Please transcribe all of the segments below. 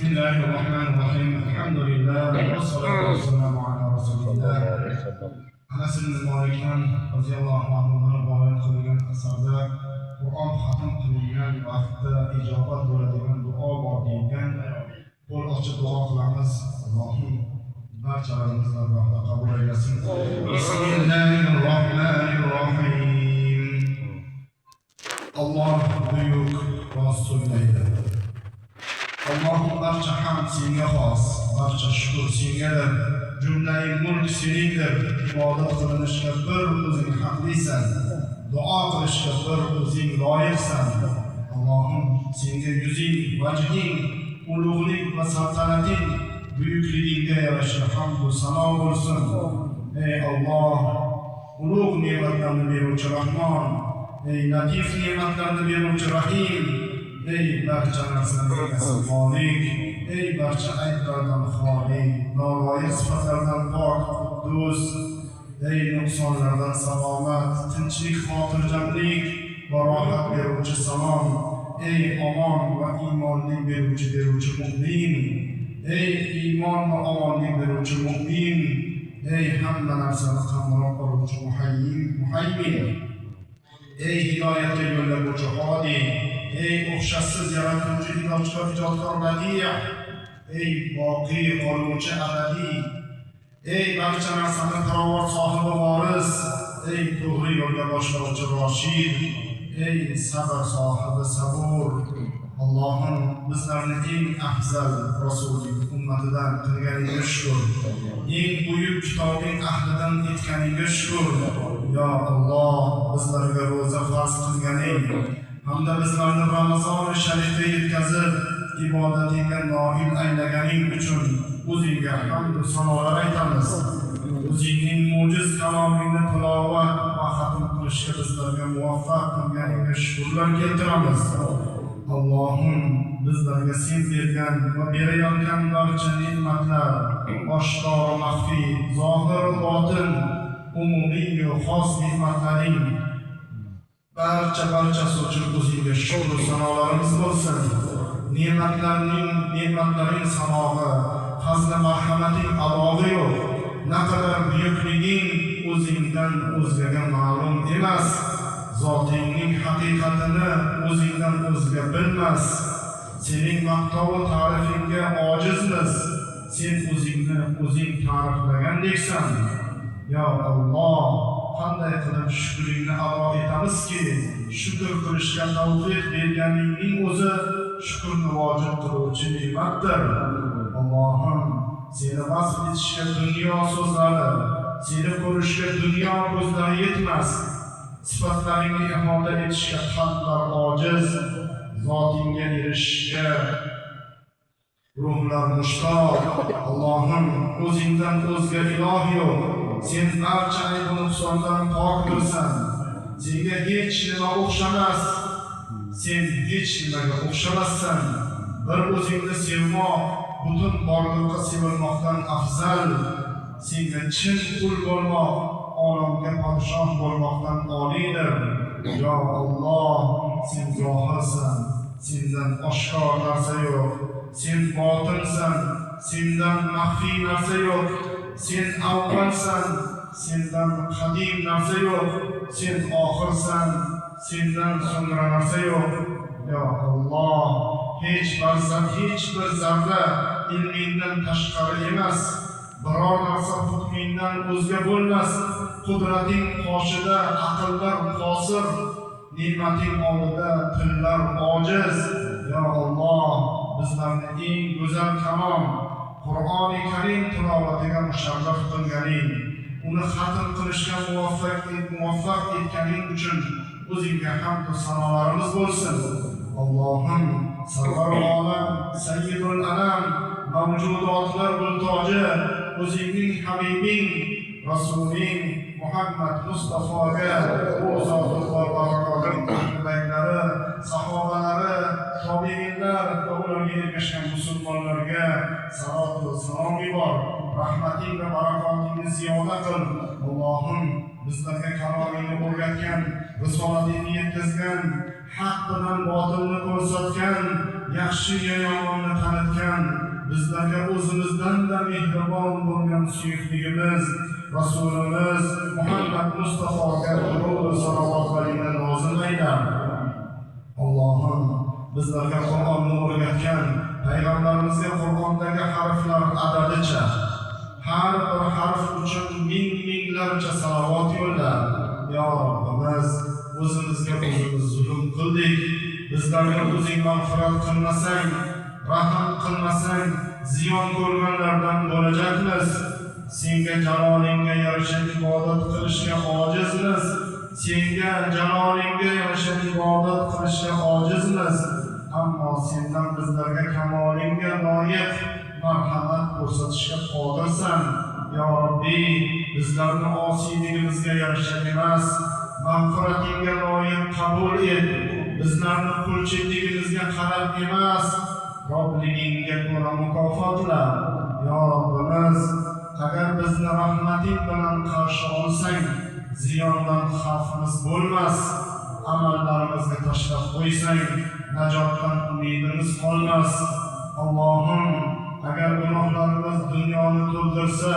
بسم الله الرحمن الرحيم. الحمد لله والصلاة والسلام على رسول الله. Anas ibn Malikdan roziyallohu anhudan rivoyat qilingan asarda Qur'on xatm qilingan vaqtda ijobat bo'ladigan duo bor deyilgan. Qo'l ochib duo qilamiz. Allohim barchalarimizni dargohida qabul aylasin. Bismillahirrohmanirrohim. Alloh buyuk rost so'zlaydi. Allohim, barcha hamd senga xos, barcha shukur sengadir. Jumlai mulk seningdir. Ibodat qilinishga bir o'zing haqlisan. Duo qilishga bir o'zing loyiqsan. Allohim, senga yuzing, vajhing, ulug'lik va saltanating, buyukligingga yarasha hamd va sano bo'lsin. Ey Alloh, ulug' ne'matlarni beruvchi Rahmon, ey latif ne'matlarni beruvchi Rahim, ey barcha narsani egasi Molik, ey barcha ayblardan xoli, noloyiq sifatlardan pok Quddus, ey nuqsonlardan salomat, tinchlik, xotirjamlik va rohat beruvchi Salom, ey omon va iymonlik beruvchi Mo'min, ey iymon va omonlik beruvchi Mo'min, ey hamma narsani qamrab oluvchi Muhaymin, ey hidoyatga yo'llovchi Hodi, ey o'xshashsiz yaratuvchi, ijodkor Badi', ey boqiy qoluvchi Abadiy, ey barcha narsani farovon sohibi Voris, ey to'g'ri yo'lga boshlovchi Roshid, ey sabr sohibi Sabur. Allohim, bizlarni eng afzal rasuling ummatidan qilganingga shukur. Eng buyuk kitobing ahlidan etganingga shukur. Yo Alloh, bizlarga ro'za farz qilganing hamda bizlarni Ramazoni sharifga yetkazib, ibodatingga noil aylaganing uchun o'zingga hamd va sanolar aytamiz. O'zingning mo'jiz kalomingni tilovat va xatm qilishga bizlarga muvaffaq qilganingga shukurlar keltiramiz. Allohim, bizlarga sen bergan va berayotgan barcha ne'matlar, oshkor va maxfiy, zohir va botin, umumiy va xos ne'matlaring barchasi uchun o'zingga shukr sanolarimiz bo'lsin. Ne'matlaring sanog'i, fazli marhamating adog'i yo'q. Naqadar buyukliging o'zingdan o'zgaga ma'lum emas. Zotingning haqiqatini o'zingdan o'zga bilmas. Sening maqtovi ta'rifingga ojizmiz. Sen o'zingni o'zing ta'riflagandeksan. Yo Alloh, qanday qilib shukringni ado etamizki, shukr qilishga tavfiq berganingning o'zi shukrni vojib qiluvchi ne'matdir. Allohim, seni vasf etishga dunyo so'zlari, seni ko'rishga dunyo ko'zlari yetmas. Sifatlaringni ihota etishga qalblar ojiz, zotingga erishishga ruhlar mushtoq. Allohim, o'zingdan o'zga iloh yo'q. Sen barcha ayb nuqsondan pokdirsan. Senga hech nima o'xshamas. Sen hech nimaga o'xshamassan. Bir o'zingni sevmoq butun borliqqa sevilmoqdan afzal. Senga chin qul bo'lmoq olamga podshoh bo'lmoqdan oliydir. Yo Alloh, sen zohirsan, sendan oshkor narsa yo'q. Sen botinsan, sendan maxfiy narsa yo'q. Sen avvalsan, sendan qadim narsa yo'q. Sen oxirsan, sendan so'ngra narsa yo'q. Yo Alloh, hech bir zarra ilmingdan tashqari emas. Biror narsa hukmingdan o'zga bo'lmas. Qudrating qoshida aqllar qosir, ne'mating oldida tillar ojiz. Yo Alloh, bizlarni eng go'zal kalom Qur'oni Karim tilovatiga musharraf qilganing, uni xatm qilishga muvaffaq etganing uchun o'zingga hamd va sanolarimiz bo'lsin. Allohim, sarvar olam, sayyidul anam, mavjudotlar gultoji, o'zingning habibing, rasuling Muhammad Mustafoga, u zoti barakotning ahli baytlari, sahobalari, tobiinlar va ularga ergashgan musulmonlarga salot va salom yubor. Rahmating va barakotingni ziyoda qil. Allohim, bizlarga kalomingni o'rgatgan, risolatingni yetkazgan, haq bilan botilni ko'rsatgan yaxshiga yomonni tanitgan, bizlarga o'zimizdan-da mehribon bo'lgan suyukligimiz Rasulimiz Muhammad Mustafoga durud salovatlaringni nozil ayla. Allohim, bizlarga Qur'onni o'rgatgan payg'ambarimizga Qur'ondagi harflar adadicha har bir harf uchun ming minglarcha salovat yo'lla. Ya Robbimiz, o'zimizga o'zimiz zulm qildik. Bizlarga o'zing mag'firat qilmasang, rahm qilmasang, ziyon ko'rganlardan bo'lajakmiz. Senga jalolingga yarasha ibodat qilishga ojizmiz. Senga jalolingga yarasha ibodat qilishga ojizmiz. Ammo sendan bizlarga kamolingga loyiq marhamat ko'rsatishga qodirsan. Ya Rabbi, bizlarni osiyligimizga yarasha emas, mag'firatingga loyiq qabul et. Bizlarni qulchiligimizga qarab emas, Robligingga ko'ra mukofotla. Ya Robbimiz, agar bizni rahmating bilan qarshi olsang, ziyondan xavfimiz bo'lmas. Amallarimizga tashlab qo'ysang, najotdan umidimiz qolmas. Allohim, agar gunohlarimiz dunyoni to'ldirsa,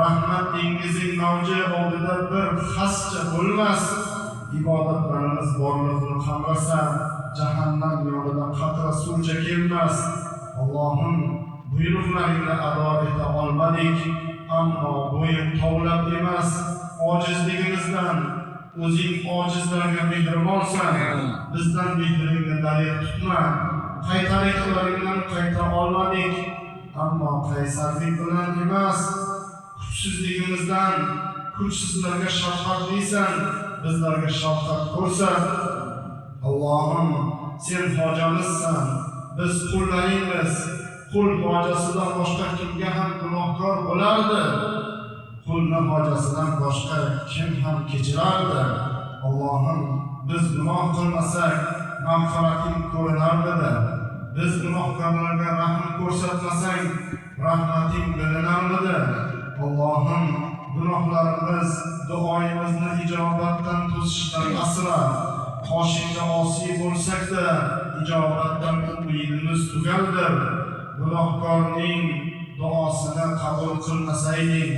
rahmat dengizing mavji oldida bir xascha bo'lmas. Ibodatlarimiz borliqni qamrasa, jahannam yo'lida qatra suvcha kelmas. Allohim, buyruqlaringni ado eta olmadik, ammo bo'yin tovlab emas, ojizligimizdan. O'zing ojizlarga mehribonsan, bizdan mehringni darig' tutma. Qaytariqlaringdan qayta olmadik, ammo qaysarlik bilan emas, kuchsizligimizdan. Kuchsizlarga shafqatlisan, bizlarga shafqat ko'rsat. Allohim, sen hojamizsan, biz qullaringmiz. Qul hojasidan boshqa kimga ham gunohkor bo'lardi? Qulni hojasidan boshqa kim ham kechirardi? Allohim, biz gunoh qilmasak, mag'firating ko'rinarmidi? Biz gunohkorlarga rahm ko'rsatmasang, rahmating bilinarmidi? Allohim, gunohlarimiz duoyimizni ijobatdan to'sishdan asra. Qoshingda osiy bo'lsak-da, ijobatdan umidimiz tugaldir. Gunohkorning duosini qabul qilmasayding,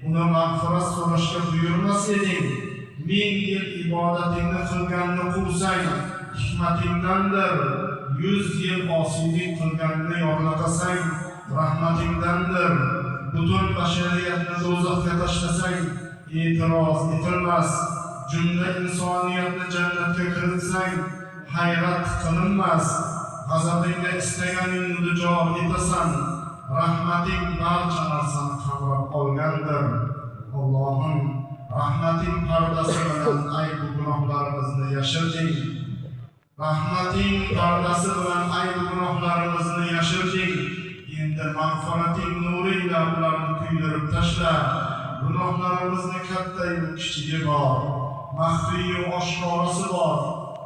uni mag'firat so'rashga buyurmas eding. 1000 yil ibodatingni qilganni quvsang, hikmatingdandir. 100 yil osiylik qilganni yorlaqasang, rahmatingdandir. Butun bashariyatni do'zaxga tashlasang, e'tiroz etilmas. Jumla insoniyatni jannatga kiritsang, hayrat qilinmas. G'azabingga istaganingni duchor etasan. Rahmating barcha narsani qamrab olgandir. Allohim, rahmating pardasi bilan ayb gunohlarimizni yashirding. Rahmating pardasi bilan ayb gunohlarimizni yashirding. Endi mag'firating nuri ila ularni kuydirib tashla. Gunohlarimizni katta-yu kichigi bor, maxfiy-yu oshkorasi bor,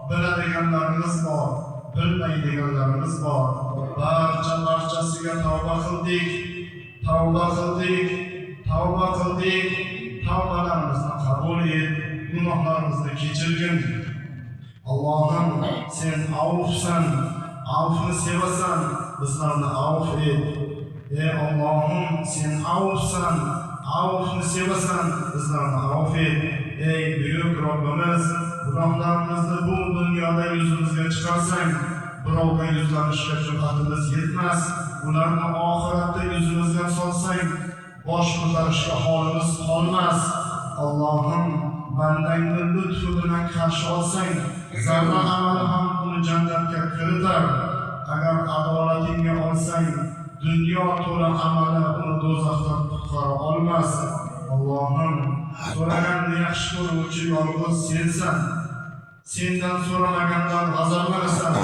biladiganlarimiz bor, bilmaydiganlarimiz bor. Barcha barchasiga tavba qildik, tavba qildik, tavba qildik. Tavbalarimizni qabul et, gunohlarimizni kechirgin. Allohim, sen avfsan, avfni sevasan, bizlarni avf et. Ey Allohim, sen avfsan, avfni sevasan, bizlarni avf et. Ey buyuk Robbimiz, gunohlarimizni bu dunyoda yuzimizga chiqarsang, birovga yuzlanishga jur'atimiz yetmas. Ularni oxiratda yuzimizga solsang, bosh ko'tarishga holimiz qolmas. Allohim, bandangni lutfi bilan qarshi olsang, zarra amali ham uni jannatga kiritar. Agar adolatingga olsang, dunyo to'la amali uni do'zaxdan qutqara olmas. Allohim, so'raganni yaxshi ko'ruvchi yolg'iz sensan. Sendan so'ramagandan g'azablanasan.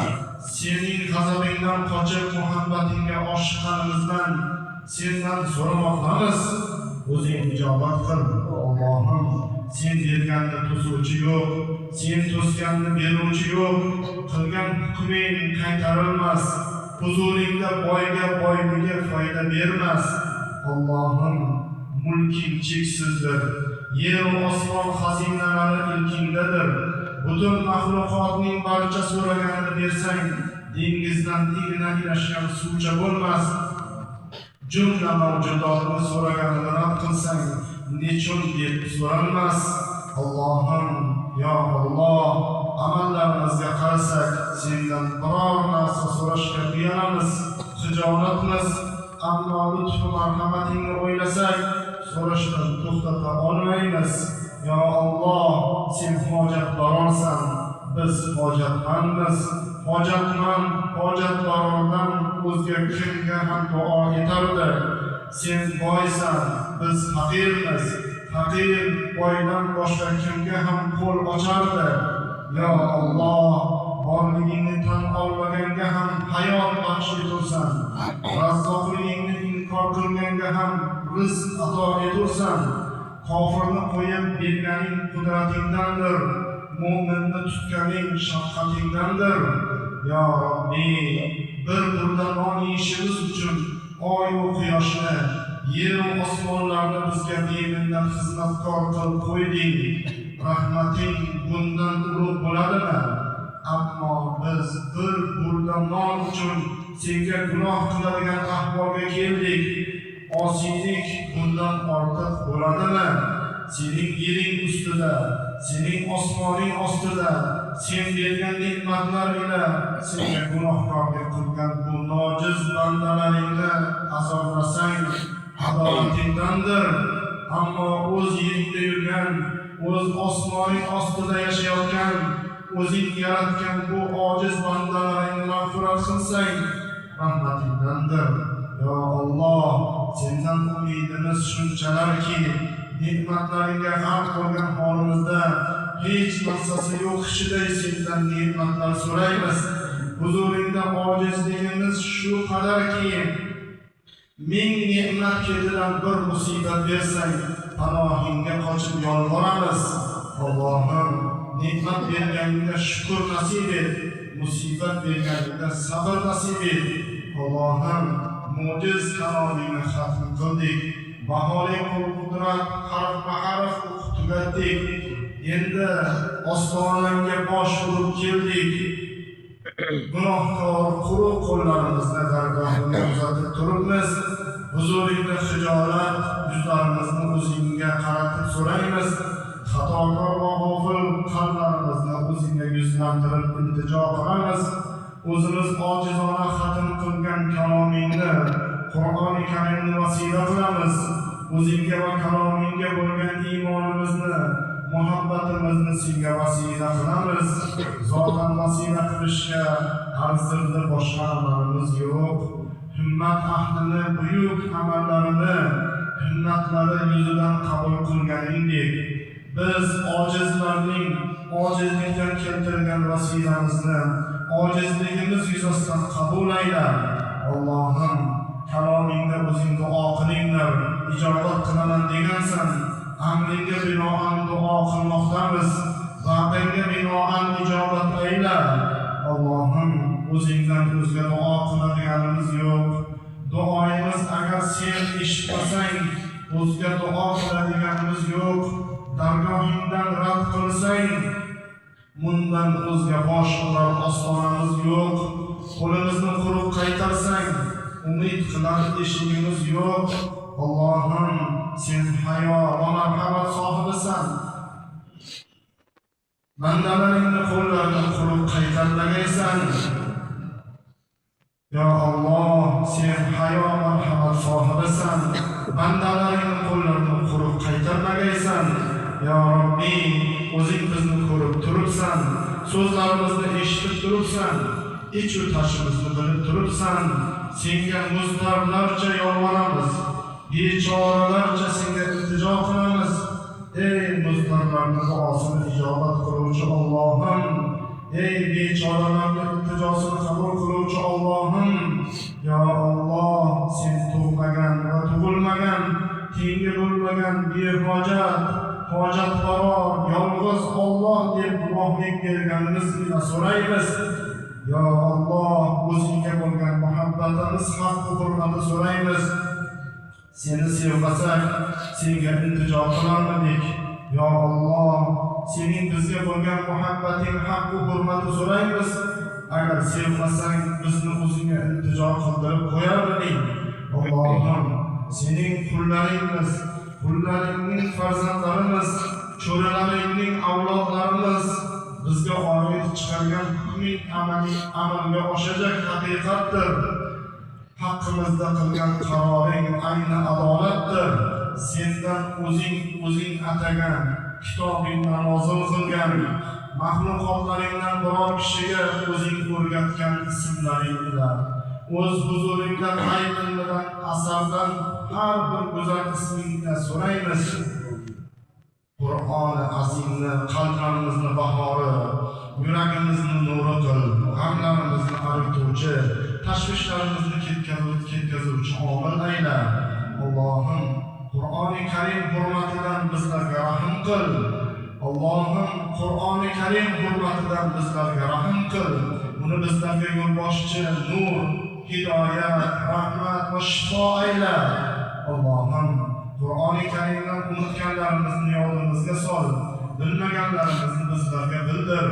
Sening g'azabingdan qochib muhabbatingga oshiqqanimizdan sendan so'ramoqdamiz. O'zing ijobat qil. Allohim, sen berganni to'suvchi yo'q, sen to'sganni beruvchi yo'q. Qilgan hukming qaytarilmas. Huzuringda boyga boyligi foyda bermas. Allohim, mulking cheksizdir. Yer va osmon xazinalari ilkingdadir. Butun maxluqotning barcha so'raganini bersang, dengizdan igna ilashgan suvcha bo'lmas. Jumla mavjudotni so'raganini rad qilsang, nechun deb so'ralmas. Allohim, yo Alloh, amallarimizga qarasak, sendan biror narsa so'rashga uyalamiz, xijolatmiz. Ammo lutf va marhamatingni o'ylasak, so'rashdan to'xtata olmaymiz. Yo Alloh, sen hojatbarorsan, biz hojatmandmiz. Hojatmand hojatbarordan o'zga kimga ham duo etardi? Sen boysan, biz faqirmiz. Faqir boydan boshqa kimga ham qo'l ochardi? Yo Alloh, borligingni tan olmaganga ham hayot baxsh etursan. Razzoqligingni inkor qilganga ham rizq ato etursan. Kofirni qo'yib berganing qudratingdandir, mo'minni tutganing shafqatingdandir. Yo Robbi, bir burda non yeyishimiz uchun oy-u quyoshni, yer-u osmonlarni bizga beminnat xizmatkor qilib qo'yding. Rahmating bundan ulug' bo'ladimi? Ammo biz bir burda non uchun senga gunoh qiladigan ahvolga keldik. Osiylik bundan ortiq bo'ladimi? Sening yering ustida, sening osmoning ostida, sen bergan ne'matlar ila senga gunohkorlik qilgan bu nojiz bandalaringni azoblasang adolatingdandir. Ammo o'z yeringda yurgan, o'z osmoning ostida yashayotgan, o'zing yaratgan bu ojiz bandalaringni mag'firat qilsang rahmatingdandir. Yo Alloh, sendan umidimiz shunchalarki, ne'matlaringga g'arq bo'lgan holimizda hech narsasi yo'q kishiday sendan ne'matlar so'raymiz. Huzuringda ojizligimiz shu qadarki, ming ne'mat ketidan bir musibat bersang, panohingga qochib yolvoramiz. Allohim, ne'mat berganingda shukur nasib et, musibat berganingda sabr nasib et. Allohim, mo'jiz kalomingni xatm qildik. Baholi qudrat harfma-harf o'qib tugatdik. Endi ostonangga bosh urib keldik. Gunohkor quruq qo'llarimizni dargohingga uzatib turibmiz. Huzuringda xijolat, yuzlarimizni o'zingga qaratib so'raymiz. Xatokor va g'ofil qalblarimizni o'zingga yuzlantirib iltijo qilamiz. O'zimiz ojizona xatm qilgan kalomingni, Qur'oni Karimni vasila qilamiz. O'zingga va kalomingga bo'lgan iymonimizni, muhabbatimizni senga vasila qilamiz. Zotan vasila qilishga arzirli boshqa amalimiz yo'q. Himmat ahlini buyuk amallarini himmatlari yuzidan qabul qilganingdek, biz ojizlarning ojizlikdan keltirgan vasilamizni ojizligimiz yuzasidan qabul ayla. Allohim, kalomingda o'zing duo qilinglar, ijobat qilaman degansan. Amringga binoan duo qilmoqdamiz. Va'dangga binoan ijobat ayla. Allohim, o'zingdan o'zga duo qiladiganimiz yo'q. Duoyimiz agar sen eshitmasang, o'zga duo qiladiganimiz yo'q. Dargohingdan rad qilsang, bundan o'zga bosh urar ostonamiz yo'q. Qo'limizni quruq qaytarsang, umid qilar eshigimiz yo'q. Allohim, sen hayo va marhamat sohibisan. Bandalaringni qo'llarini quruq qaytarmagaysan. Yo Alloh, sen hayo marhamat sohibisan. Bandalaringni qo'llarini quruq qaytarmagaysan. Yo Robbi, o'zing bizni ko'rib turibsan, so'zlarimizni eshitib turibsan, ichu tashimizni bilib turibsan. Senga muztarlarcha yolvoramiz, bechoralarcha senga iltijo qilamiz. Ey muztarlarni duosini ijobat qiluvchi Allohim, ey bechoralarni iltijosini qabul qiluvchi Allohim, yo Alloh, sen tug'magan va tug'ilmagan, tengi bo'lmagan behojat, hojatbaror, yolg'iz Alloh deb guvohlik berganimiz bilan so'raymiz. Yo Alloh, o'zingga bo'lgan muhabbatimiz haqqi hurmati so'raymiz. Seni sevmasak, senga iltijo qilarmidik? Yo Alloh, sening bizga bo'lgan muhabbating haqqu hurmati so'raymiz. Agar sevmasang bizni o'zingga iltijo qildirib qo'yarmiding? Allohim, sening qullaringmiz, qullaringning farzandlarimiz, cho'ralaringning avlodlarimiz, bizga oid chiqargan hukming amalga oshajak haqiqatdir. Haqqimizda qilgan qaroring ayni adolatdir. Sendan o'zing atagan, kitobingni nozil qilgan, maxluqotlaringdan biror kishiga o'zing o'rgatgan ismlaring ila o'z huzuringda g'ayb ilmidan asardan har bir go'zal ismingni so'raymiz. Qur'oni azimni qalblarimizni bahori, yuragimizni nuri qil, g'amlarimizni arituvchi, tashvishlarimizni ketkazuvchi omil ayla. Allohim, Qur'oni Karim hurmatidan bizlarga rahm qil. Allohim, Qur'oni Karim hurmatidan bizlarga rahm qil. Uni bizlarga yo'lboshchi, nur, hidoyat, rahmat va shifo ayla. Allohim, Qur'oni Karimdan unutganlarimizni yodimizga sol, bilmaganlarimizni bizlarga bildir.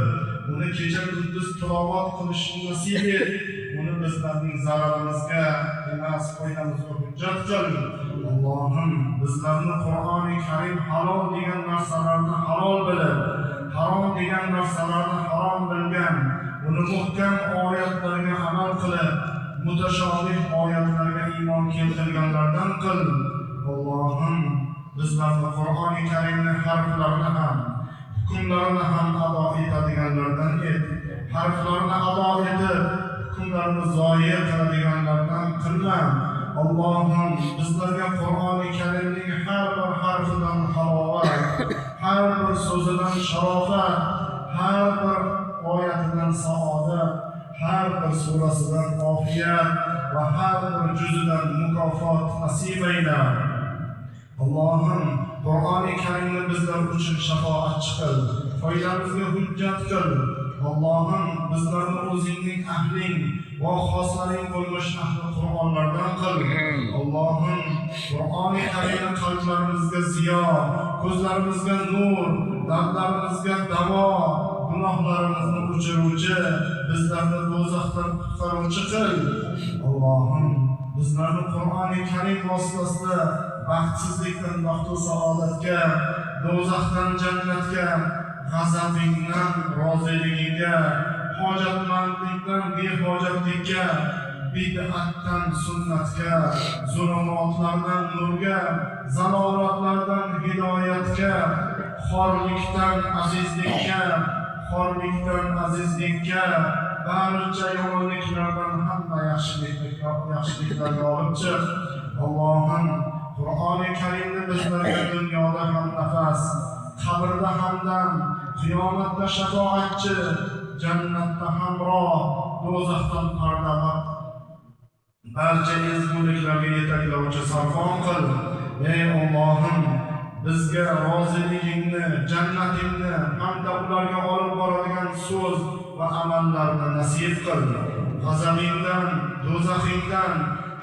Uni kecha kunduz tilovat qilishni nasib et. Uni bizlarning zararimizga emas, foydamizga hujjat qil. Allohim, bizlarni Qur'oni Karim halol degan narsalarni halol bilib, harom degan narsalarni harom bilgan, uni muhkam oyatlarga amal qilib, mutashobih oyatlarga iymon keltirganlardan qil. Allohim, bizlarni Qur'oni Karimning harflarini ham, hukmlarini ham ado etadiganlardan et. Harflarini ado etib, hukmlarini zoyi qiladiganlardan qilma. Allohim, bizlarga Qur'oni Karimning har bir harfidan halovat, har bir so'zidan sharofat, har bir oyatidan saodat, har bir surasidan ofiyat va har bir juzidan mukofot nasib ayla. Allohim, Qur'oni Karimni bizlar uchun shafoatchi qil, foydamizga hujjat qil. Allohim, bizlarni o'zingning ahling va xoslaring bo'lmish ahli Qur'onlardan qil. Allohim, Qur'oni Karimni qalblarimizga ziyo, ko'zlarimizga nur, dardlarimizga davo, gunohlarimizni o'chiruvchi, bizlarni do'zaxdan qutqaruvchi qil. Allohim, bizlarni Qur'oni Karim vositasida baxtsizlikdan baxtu saodatga, do'zaxdan jannatga, g'azabingdan roziligingga, hojatmandlikdan behojatlikka, bid'atdan sunnatga, zulumotlardan nurga, zalolatlardan hidoyatga, xorlikdan azizlikka, xorlikdan azizlikka, barcha yomonliklardan hamma yaxshiliklarga olib chiq. Allohim, Qur'oni Karimni bizlarga dunyoda ham nafas, qabrda hamdam, qiyomatda shafoatchi, jannatda hamroh, do'zaxdan parda va barcha ezguliklarga yetaklovchi sarfon qil. Ey Allohim, bizga roziligingni, jannatingni hamda ularga olib boradigan so'z va amallarni nasib qil. G'azabingdan, do'zaxingdan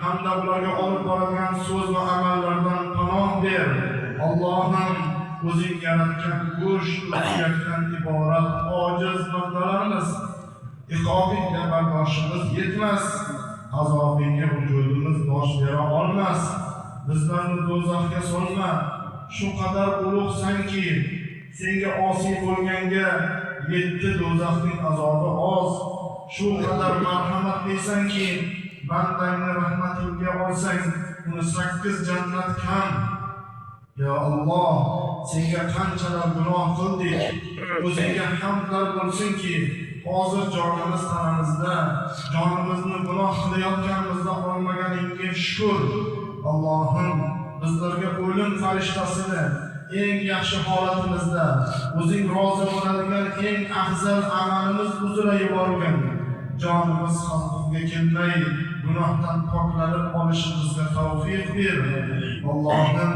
hamda ularga olib boradigan so'z va amallardan panoh ber. Allohim, o'zing yaratgan go'sht va suyakdan iborat ojiz bandalarmiz. Iqobingga bardoshimiz yetmas, azobingga vujudimiz dosh bera olmas. Bizlarni do'zaxga solma. Shu qadar ulug'sanki, senga osiy bo'lganga 7 do'zaxning azobi oz. Shu qadar marhamatlisanki, bandangni rahmatingga olsang, uni 8 jannat kam. Ya Alloh, senga qanchalar gunoh qildik. O'zingga hamdlar bo'lsinki, hozir jonimiz tanamizda, jonimizni gunoh qilayotganimizda olmaganingga shukr. Allohim, bizlarga o'lim farishtasini eng yaxshi holatimizda, o'zing rozi bo'ladigan eng afzal amalimiz uzra yuborgin. Jonimiz xalqimga kelmay, gunohdan poklanib olishimizga tavfiq ber. Allohim,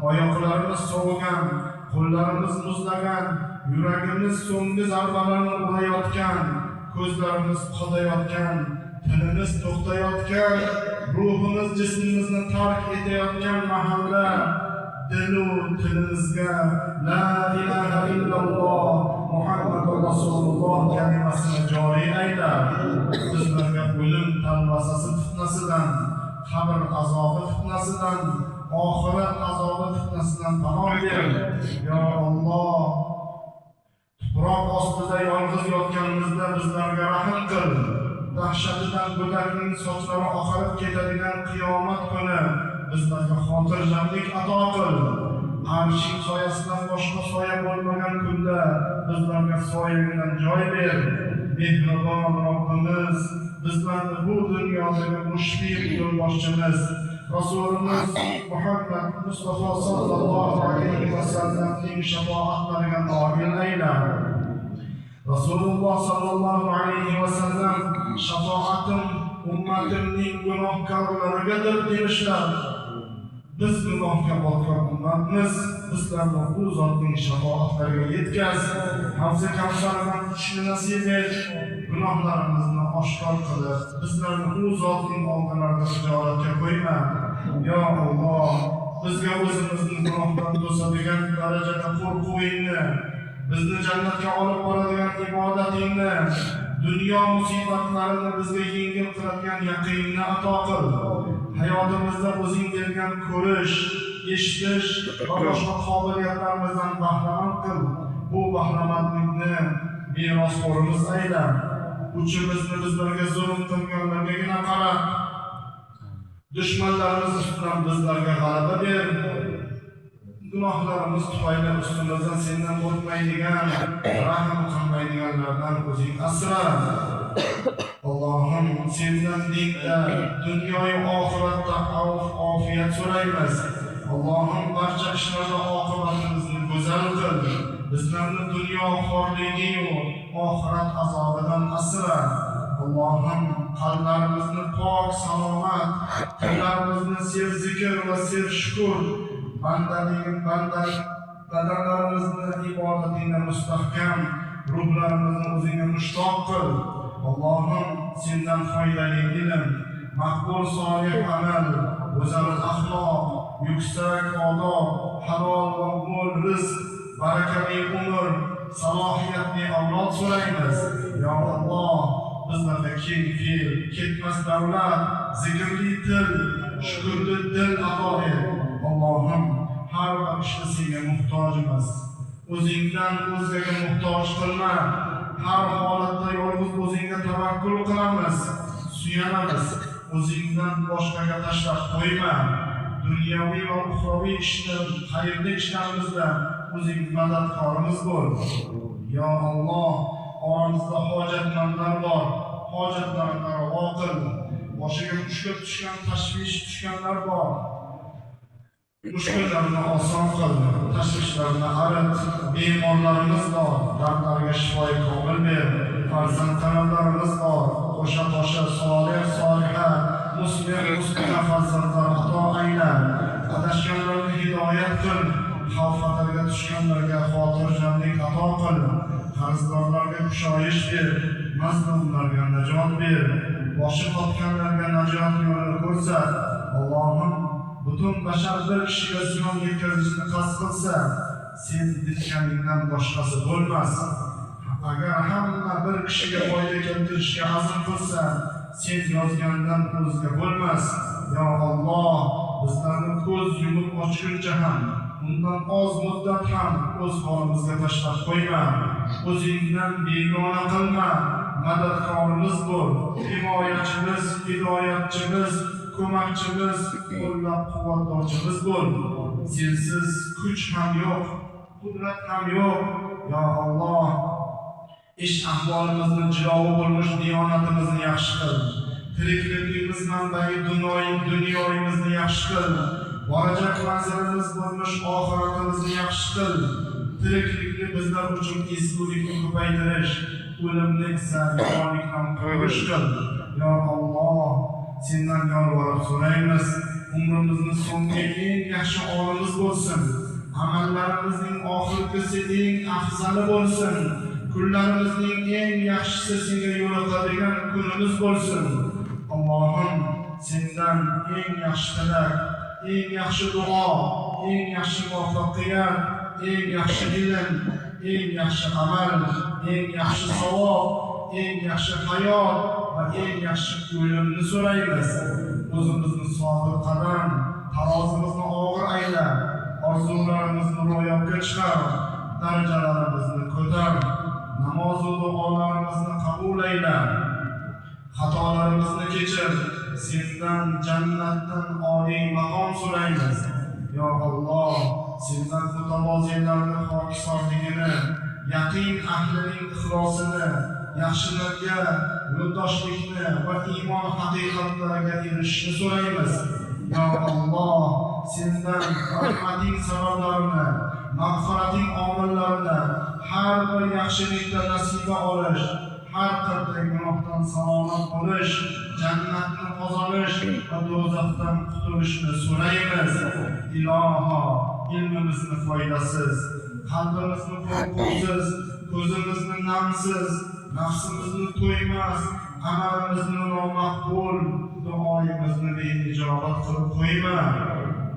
oyoqlarimiz sovigan, qo'llarimiz muzlagan, yuragimiz so'nggi zarbalarni urayotgan, ko'zlarimiz qotayotgan, tilimiz to'xtayotgan, ruhimiz jismimizni tark etayotgan mahalla Dilu tilimizga la ilaha illalloh Muhammadur Rasululloh kalimasini joriy ayla. Bizlarga o'lim talvasasi fitnasidan, qabr azobi fitnasidan, oxirat azobi fitnasidan panoh ber. Yo Alloh, tuproq ostida yolg'iz yotganimizda bizlarga rahm qil. Dahshatidan go'dakning sochlari oqarib ketadigan qiyomat kuni bizlarga xotirjamlik ato qil. Arshing soyasidan boshqa soya bo'lmagan kunda bizlarga soyangdan joy ber. Mehribon Robbimiz, bizlarni bu dunyodagi mushfiq yo'lboshchimiz Rasulimiz Muhammad Mustafa sallallohu alayhi va sallamning shafoatlariga noil ayla. Rasululloh sallallohu alayhi va sallam shafoatim ummatimning gunohkorlarigadir demişlar. Biz gunohga botgan ummatmiz, bizlarni u zotning shafoatlariga yetkaz. Havzi Kavsardan ichishni nasib et. Gunohlarimizni oshkor qilib, bizlarni u zotning oldilarida hijolatga qo'yma. Yo Alloh, bizga o'zimizni gunohdan to'sadigan darajada qo'rquvingni, bizni jannatga olib boradigan ibodatingni, dunyo musibatlarini bizga yengil qiladigan yaqinni ato qil. Hayotimizda o'zing bergan ko'rish, eshitish va boshqa qobiliyatlarimizdan bahramand qil. Bu bahramandlikni merosxo'rimiz ayla. Uchimizni bizlarga zulm qilganlargagina qarat. Dushmanlarimiz ustidan bizlarga g'alaba ber. Gunohlarimiz tufayli ustimizdan sendan qo'rqmaydigan, rahm qilmaydiganlardan o'zing asra. Allohim, sendan dinda, dunyoyu oxiratda avf ofiyat so'raymiz. Allohim, barcha ishlarda oqibatimizni go'zal qil. Bizlarni dunyo xorligiyu oxirat azobidan asra. Allohim, qalblarimizni pok, salomat, tillarimizni ser zikr va ser shukur, badanlarimizni ibodatingda mustahkam, ruhlarimizni o'zingga mushtoq qil. Allohim, sendan foydali ilm, maqbul solih amal, go'zal axloq, yuksak odob, halol va mo'l rizq, barakali umr, salohiyatli avlod so'raymiz. Yo Alloh, bizlarga keng fe'l, ketmas davlat, zikrli til, shukrli dil ato et. Allohim, har bir ishda senga muhtojmiz. O'zingdan o'zgaga muhtoj qilma. Har holatda yolg'iz o'zingga tavakkul qilamiz, suyanamiz. O'zingdan boshqaga tashlab qo'yma. Dunyoviy va uxroviy ishlar, xayrli ishlarimizda o'zing madadkorimiz bo'l. Yo Alloh, oramizda hojatmandlar bor, hojatlarini ravo qil. Boshiga mushkul tushgan, tashvish tushganlar bor. Mushkullarni oson qil, tashvishlarni arit. Bemorlarimiz bor, dardlariga shifoi komil ber. Farzand talablarimiz bor, qo'sha-qo'sha solih, soliha, muslih, musliha farzandlar ato ayla. Adashganlarni hidoyat qil, xavf xatarga tushganlarga xotirjamlik ato qil. Qarzdorlarga kushoyish ber, mazlumlarga najot ber. Boshi qotganlarga najot yo'lini ko'rsat. Allohim, butun bashar bir kishiga ziyon yetkazishni qasd qilsa, sen bitganingdan boshqasi bo'lmas. Agar hamma bir kishiga foyda keltirishga azm qilsa, sen yozgandan o'zga bo'lmas. Yo Alloh, bizlarni ko'z yumib ochguncha ham, undan oz muddat ham o'z holimizga tashlab qo'yma. O'zingdan begona qilma. Madadkorimiz bo'l, himoyachimiz, hidoyatchimiz, ko'makchimiz, qo'llab-quvvatlovchimiz bo'l. Sensiz kuch ham yo'q, qudrat ham yo'q. Yo Alloh, ish ahvolimizni jilovi bo'lmish diyonatimizni yaxshi qil. Tirikligimiz manbai dunyoyimizni yaxshi qil. Borajak manzilimiz bo'lmish oxiratimizni yaxshi qil. Tiriklikni bizlar uchun ezgulikni ko'paytirish, o'limni esa yomonlikdan qutulish qil. Yo Alloh, sendan yolvorib so'raymiz. Umrimizni so'nggi eng yaxshi onimiz bo'lsin. Amallarimizning oxirgisi eng afzali bo'lsin. Kunlarimizning eng yaxshisi senga yo'liqadigan kunimiz bo'lsin. Allohim, sendan eng yaxshi tilak, eng yaxshi duo, eng yaxshi muvaffaqiyat, eng yaxshi ilm, eng yaxshi amal, eng yaxshi savob, eng yaxshi hayot va eng yaxshi o'limni so'raymiz. O'zimizni sobit qadam, tarozimizni og'ir ayla, orzularimizni ro'yobga chiqar, darajalarimizni ko'tar, namoz va duolarimizni qabul ayla, xatolarimizni kechir, sendan jannatdan oliy maqom so'raymiz. Yo Alloh, sendan mutavoziylarning xokisorligini, yaqin ahlining ixlosini, yaxshilarga yo'ldoshlikni va iymon haqiqatlariga erishishni so'raymiz. Yo Alloh, sendan rahmating sabablarini, mag'firating omillarini, har bir yaxshilikda nasiba olish, har qanday gunohdan salomat bo'lish, jannatni qozonish va do'zaxdan qutulishni so'raymiz. Iloho, ilmimizni foydasiz, qalbimizni qo'rquvsiz, ko'zimizni namsiz, nafsimizni to'ymas, amalimizni nomaqbul, duoyimizni beijobat qilib qo'yma.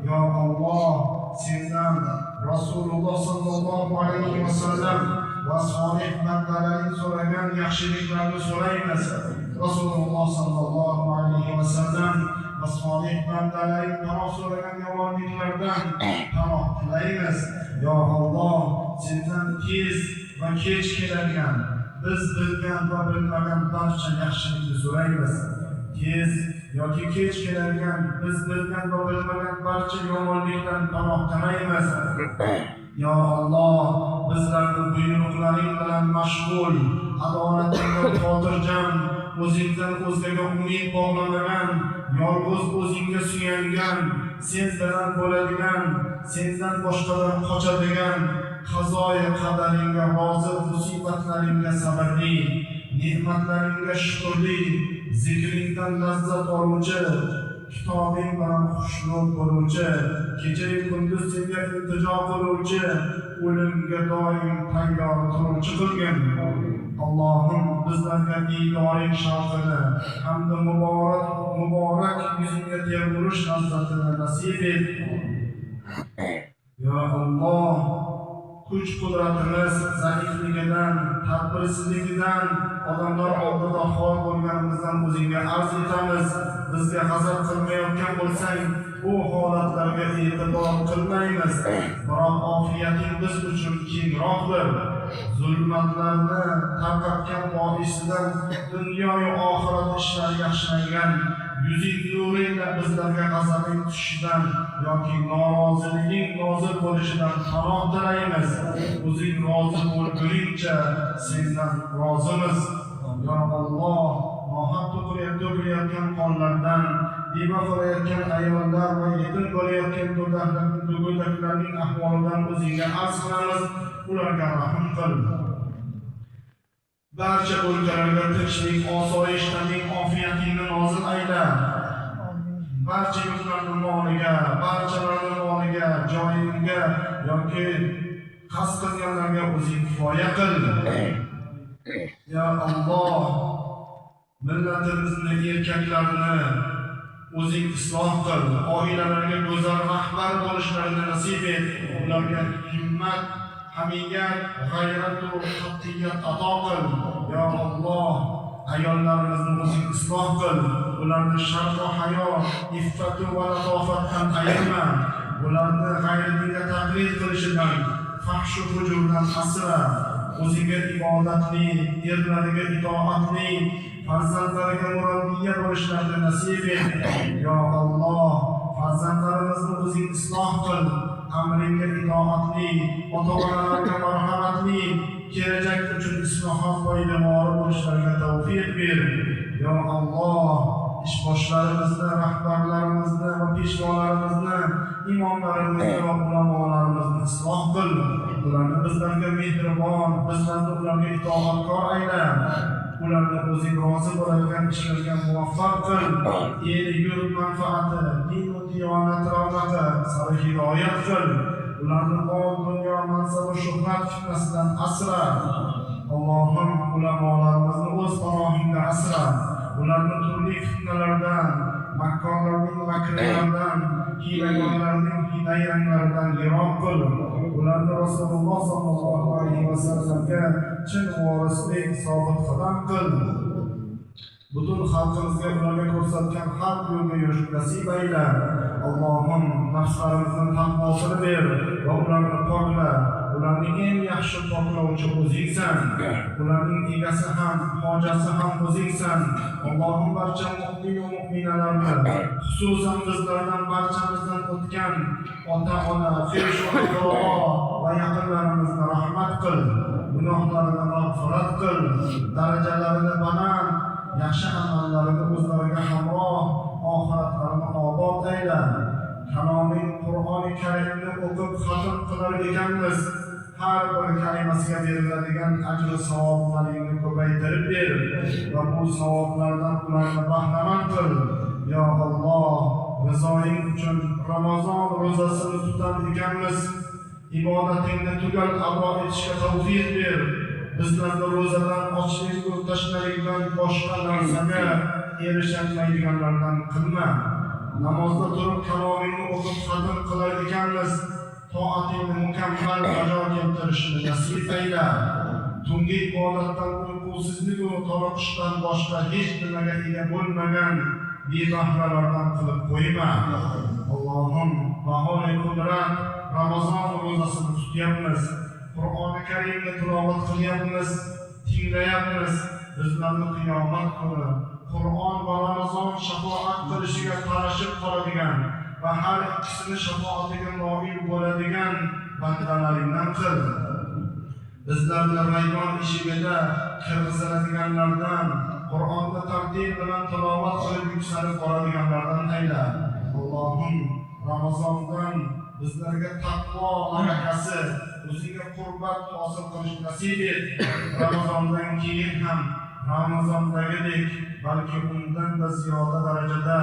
Yo Alloh, sendan Rasululloh sallallohu alayhi vasallam va solih bandalaring so'ragan yaxshiliklarni so'raymiz. Rasululloh sallallohu alayhi vasallam va solih bandalaring panoh so'ragan yomonliklardan panoh tilaymiz. Yo Alloh, sendan tez va kech keladigan, biz bilgan va bilmagan barcha yaxshilikni so'raymiz. Tez yoki kech keladigan, biz bilgan va bilmagan barcha yomonlikdan panoh tilaymiz. Yo Alloh, bizlarni buyruqlaring bilan mashg'ul, adolatingdan xotirjam, o'zingdan o'zgaga umid bog'lamagan, yolg'iz o'zingga suyangan, sen bilan bo'ladigan, sendan boshqadan qochadigan, qazoyi qadaringga rozi, musibatlaringga sabrli, ne'matlaringga shukrli, zikringdan lazzat oluvchi, kitobing bilan xushnud bo'luvchi, kecha-yu kunduz senga iltijo qiluvchi, o'limga doim tayyor turuvchi qilgin. Allohim, bizlarga diydoring shavqini hamda muborak yuzingga termilish lazzatini nasib et. Yo Alloh, kuch qudratimiz zaifligidan, tadbirsizligidan, odamlar oldida xor bo'lganimizdan o'zingga arz etamiz. Bizga g'azab qilmayotgan bo'lsang, bu holatlarga e'tibor qilmaymiz. Biroq ofiyating biz uchun kengroqdir. Zulmatlarni tarqatgan boisidan dunyoyu oxirat ishlari yaxshilangan, yuzing nuri ila bizlarga g'azabing tushishidan yoki noroziliging nozil bo'lishidan panoh tilaymiz. O'zing rozi bo'lguningcha sendan rozimiz. Yo Alloh, nohaq to'kilayotgan qonlardan, beva qilayotgan ayollar va yetim bo'layotgan go'daklarning ahvolidan o'zingga arz qilamiz, ularga rahm qil. Barcha o'lkalarga tinchlik, osoyish, taning ofiyatingni nozil ayla. Barcha yurtlarning moliga, barchalarning moliga, joyingga yoki qasd qilganlarga o'zing kifoya qil. Ya Alloh, millatimizni erkaklarni o'zing isloh qil, oilalarga go'zal rahbar bo'lishlarini nasib et, ularga himmat, hamiyat, g'ayrat va qat'iyat ato qil. Ya Alloh, ayollarimizni o'zing isloh qil, ularni sharm va hayo, iffatu va latofatdan ayirma, ularni g'ayridinga taqlid qilishidan, fahshu hujurdan asra. O'zingga ibodatli, erlariga itoatli, farzandlariga murabbiya bo'lishlarini nasib et. Yo Alloh, farzandlarimizni o'zing isloh qil, amringga itoatli, ota-onalarga marhamatli, kelajak uchun islohot poydevori bo'lishlariga tavfiq ber. Yo Alloh, ishboshlarimizni, rahbarlarimizni va peshvolarimizni, imomlarimizni va ulamolarimizni isloh qil. Ularni bizlarga mehribon, bizlarni ularga itoatkor ayla. Ularni o'zing rozi bo'ladigan ishlarga muvaffaq qil. El yurt manfaati, din va diyonat ravnaqi sari hidoyat qil. Ularni mol, dunyo, mansab va shuhrat fitnasidan asra. Allohim, ulamolarimizni o'z panohingda asra. Ularni turli fitnalardan, makkorlarning makrlaridan, hiylagarlarning nayranglaridan yiroq qil. Ularni Rasululloh sallallohu alayhi vasallamga chin vorislik sobit qadam qil. Butun xalqimizga ularga ko'rsatgan haq yo'lga yurish nasib ayla. Allohim, nafslarimizning taqvosini ber va ularni pokla. Ularning eng yaxshi poklovchi o'zingsan. Ularning egasi ham, hojasi ham o'zingsan. Allohim, barcha mu'min va mu'minalarni, xususan bizlardan, barchamizdan o'tgan ota-ona, xesh va aqrabo va yaqinlarimizni rahmat qil. Gunohlarini mag'firat qil, darajalarini baland, yaxshi amallarini o'zlariga hamroh, oxiratlarini obod ayla. Kaloming Qur'oni Karimni o'qib xatm qilar ekanmiz, har bir kalimasiga beriladigan ajr savoblaringni ko'paytirib ber va bu savoblardan ularni bahramand qil. Yo Alloh, rizoying uchun Ramazon ro'zasini tutar ekanmiz, ibodatingni tugal ado etishga tavfiq ber. Bizlarni ro'zadan ochlik va tashnalikdan boshqa narsaga erisholmaydiganlardan qilma. Namozda turib kalomingni o'qib xatm qilar ekanmiz, toatingni mukammal bajo keltirishni nasib ayla. Tungi ibodatdan, uyqusizlik va toliqishdan boshqa hech nimaga ega bo'lmagan bebahralardan qilib qo'yma. Allohim, bahori qudrat Ramazon ro'zasini tutyapmiz, Qur'oni Karimni tilovat qilyapmiz, tinglayapmiz. Bizlarni qiyomat kuni Qur'on va Ramazon shafoat qilishiga talashib qoladigan va har ikkisini shafoatiga noil bo'ladigan bandalaringdan qil. Bizlarni Rayyon eshigida kirgiziladiganlardan, Qur'onni tartib bilan tilovat qilib yuksalib boradiganlardan ayla. Allohim, Ramazondan bizlarga taqvo malakasi, o'zingga qurbat hosil qilish nasib et. Ramazondan keyin ham Ramazondagidek, balki undan-da ziyoda darajada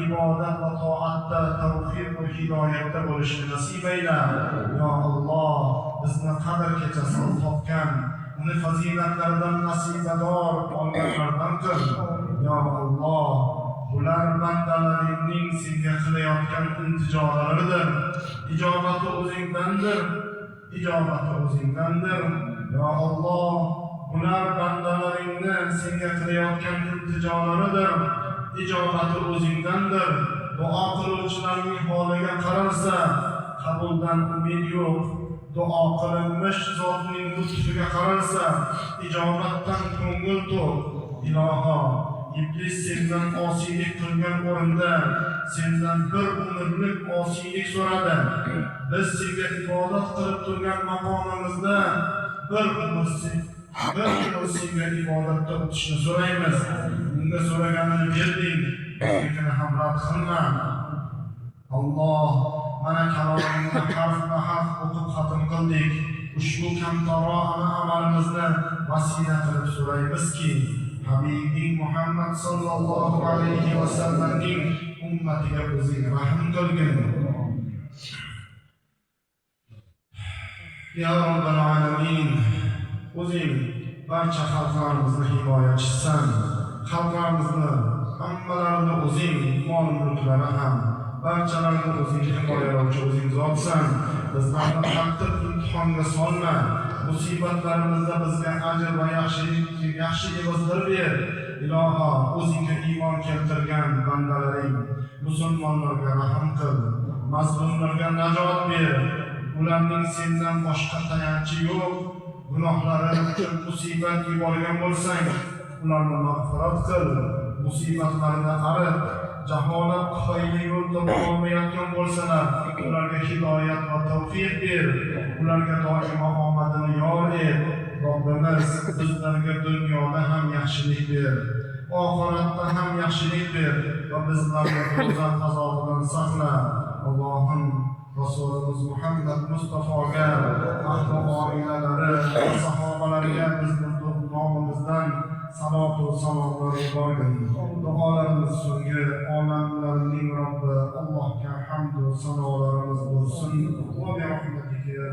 ibodat va toatda, tavfiq va hidoyatda bo'lishni nasib ayla. Yo Alloh, bizni Qadr kechasini topgan, uni fazilatlaridan nasibador olganlardan qil. Yo Alloh, bular bandalaringning senga qilayotgan iltijolaridir. Ijobati o'zingdandir. Ijobati o'zingdandir. Yo Alloh, bular bandalaringni senga qilayotgan iltijolaridir. Ijobati o'zingdandir. Duo qiluvchilarning holiga qaralsa, qabuldan umid yo'q. Duo qilinmish zotning lutfiga qaralsa, ijobatdan ko'ngil to'q. Iloho, iblis sendan osiylik qilgan o'rinda sendan bir umrlik osiylik so'radi. Biz senga ibodat qilib turgan maqomimizda bir umr senga ibodatda o'tishni so'raymiz. Unga so'raganini berding, biznikini ham rad qilma. Alloh, mana kalomingni harfma harf o'qib xatm qildik. Ushbu kamtarona amalimizni vasila qilib so'raymizki, Habibing Muhammad sallallohu alayhi vasallamning ummatiga o'zing rahm qilgin. Ya Robbal alamin, o'zing barcha xalqlarimizni himoyachisisan. Xalqlarimizni hammalarini o'zing, mol mulklari ham, barchalarini o'zing himoyalovchi o'zing zotsan. Bizlarni qattiq imtihonga solma. Musibatlarimizda bizga ajr va yaxshi evazlar ber. Iloho, o'zingga iymon keltirgan bandalaring musulmonlarga rahm qil. Mazlumlarga najot ber. Ularning sendan boshqa tayanchi yo'q. Gunohlari uchun musibat yuborgan bo'lsang, ularni mag'firat qil. Musibatlarini arit. Jaholat tufayli yo'l topa olmayotgan bo'lsalar, ularga hidoyat va tavfiq ber. Ularga doimo omadini yor et. Robbimiz, bizlarga dunyoda ham yaxshilik ber, oxiratda ham yaxshilik ber va bizlarni do'zax azobidan saqla. Allohim, Rasulimiz Muhammad Mustafoga, ahli oilalari va sahobalariga bizni nomimizdan salatu salomlar yuborgin. Duolarimiz so'nggi olamlarning Robbi Allohga hamd va sanolarimiz bo'lsin. Va bi rahmatika.